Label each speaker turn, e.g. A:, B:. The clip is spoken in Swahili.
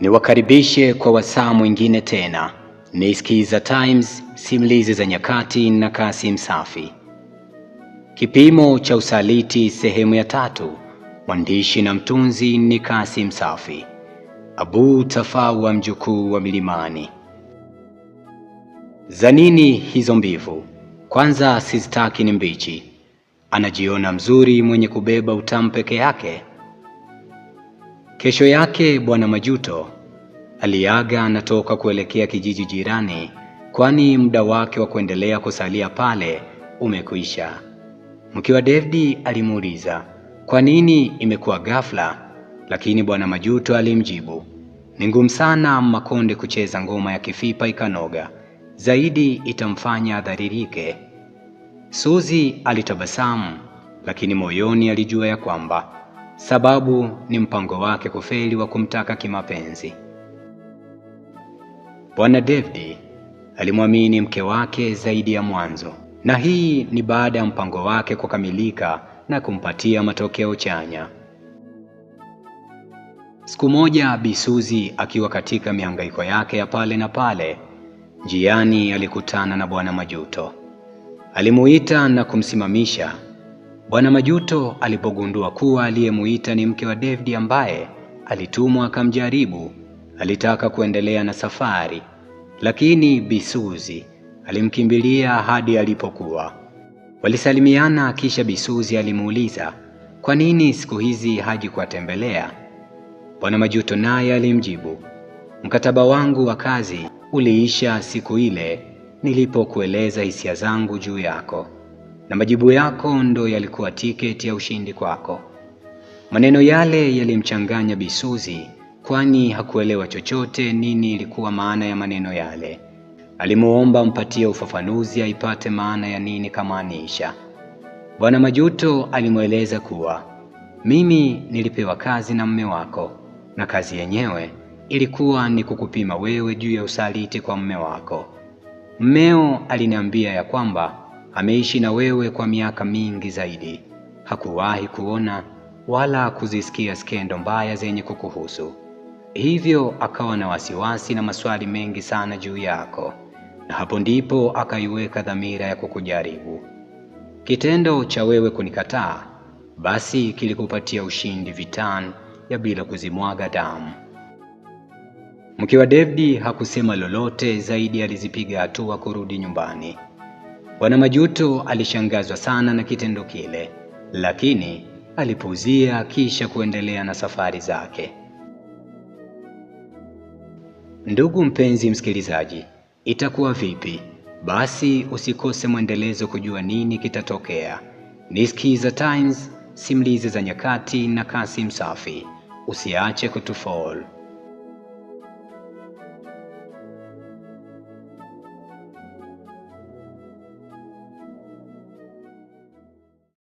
A: Niwakaribishe kwa wasaa mwingine tena. Ni Skiza Times, simulizi za nyakati na Kasim Safi. Kipimo cha usaliti sehemu ya 3. Mwandishi na mtunzi ni Kasim Safi. Abu Tafawa, mjukuu wa milimani. Za nini hizo mbivu? Kwanza sizitaki, ni mbichi. Anajiona mzuri mwenye kubeba utamu peke yake. Kesho yake Bwana Majuto aliaga anatoka kuelekea kijiji jirani, kwani muda wake wa kuendelea kusalia pale umekwisha. Mke wa David alimuuliza kwa nini imekuwa ghafla, lakini Bwana Majuto alimjibu, ni ngumu sana Makonde kucheza ngoma ya kifipa ikanoga, zaidi itamfanya adharirike. Suzi alitabasamu, lakini moyoni alijua ya kwamba sababu ni mpango wake kufeli wa kumtaka kimapenzi. Bwana David alimwamini mke wake zaidi ya mwanzo, na hii ni baada ya mpango wake kukamilika na kumpatia matokeo chanya. Siku moja Bi Suzi akiwa katika mihangaiko yake ya pale na pale, njiani alikutana na Bwana Majuto. Alimuita na kumsimamisha. Bwana Majuto alipogundua kuwa aliyemuita ni mke wa David ambaye alitumwa akamjaribu, alitaka kuendelea na safari, lakini Bi Suzi alimkimbilia hadi alipokuwa. Walisalimiana, kisha Bi Suzi alimuuliza kwa nini siku hizi haji kuwatembelea. Bwana Majuto naye alimjibu, mkataba wangu wa kazi uliisha siku ile nilipokueleza hisia zangu juu yako, na majibu yako ndo yalikuwa tiketi ya ushindi kwako. Maneno yale yalimchanganya Bi Suzi, kwani hakuelewa chochote nini ilikuwa maana ya maneno yale. Alimuomba mpatie ufafanuzi aipate maana ya nini kamaanisha. Bwana Majuto alimweleza kuwa mimi nilipewa kazi na mme wako, na kazi yenyewe ilikuwa ni kukupima wewe juu ya usaliti kwa mme wako. Mmeo aliniambia ya kwamba ameishi na wewe kwa miaka mingi zaidi, hakuwahi kuona wala kuzisikia skendo mbaya zenye kukuhusu. Hivyo akawa na wasiwasi na maswali mengi sana juu yako, na hapo ndipo akaiweka dhamira ya kukujaribu. Kitendo cha wewe kunikataa basi kilikupatia ushindi vitani ya bila kuzimwaga damu. Mke wa David hakusema lolote zaidi, alizipiga hatua kurudi nyumbani. Bwana Majuto alishangazwa sana na kitendo kile, lakini alipuuzia kisha kuendelea na safari zake. Ndugu mpenzi msikilizaji, itakuwa vipi? Basi usikose mwendelezo kujua nini kitatokea. Ni Skiza Times, simulizi za nyakati na Kasim Safi. Usiache kutufollow.